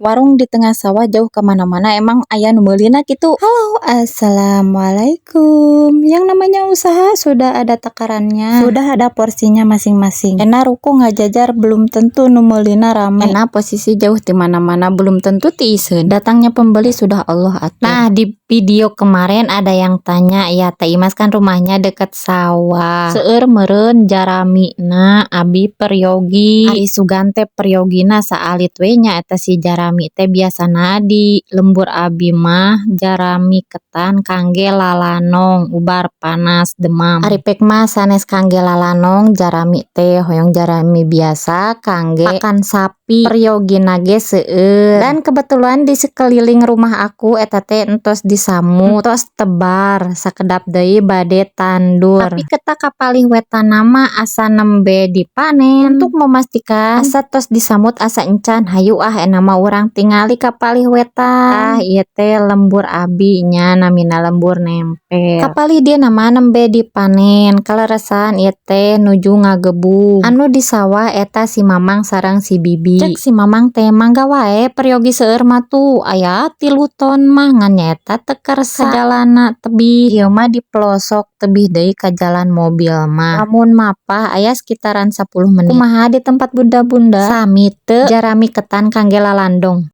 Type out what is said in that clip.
Warung di tengah sawah jauh kemana-mana, emang aya nu meulina kitu? Halo, assalamualaikum. Yang namanya usaha sudah ada takarannya, sudah ada porsinya masing-masing. Ena ruko ngajajar belum tentu nu meulina rame. Ena posisi jauh di mana-mana belum tentu tiiseun. Datangnya pembeli sudah Allah atur. Nah, di video kemarin ada yang tanya ya, Teh Imas kan rumahnya deket sawah. Seueur meureun jaramina, abi peryogi. Ari sugan teh peryogina saalit we nya eta si jarami teh. Biasana di lembur abi mah jarami ketan kangge lalanong, ubar panas, demam. Ari pek mah sanes kangge lalanong jarami teh, hoyong jarami biasa kangge pakan sapi. Peryogina ge seueur dan kebetulan di sekeliling rumah aku eta teh entos disamut, entos tebar, sakedap deui bade tandur. Tapi ketak kapalih wetan mah asa nembe dipanen. Untuk memastikan asa tos disamut asa encan, hayu ah, ena mah urang tingali kapalih wetan. Ah, ieu teh lembur abi nya, namina Lembur Nempel. Kapalih dia nama nembe dipanen. Kaleresan ieu teh nuju ngagebug. Anu di sawah eta si Mamang sareng si Bibi. Cek si Mamang teh, "Mangga wae, peryogi seueur mah tuh aya 3 ton mah," ngan nyaeta teu kersa jalanna tebih. Ieu mah di pelosok, tebih deui ka jalan mobil mah. Lamun mapah aya sekitaran 10 menit. Kumaha di tempat bunda-bunda? Sami teu jarami ketan kangge lalandong?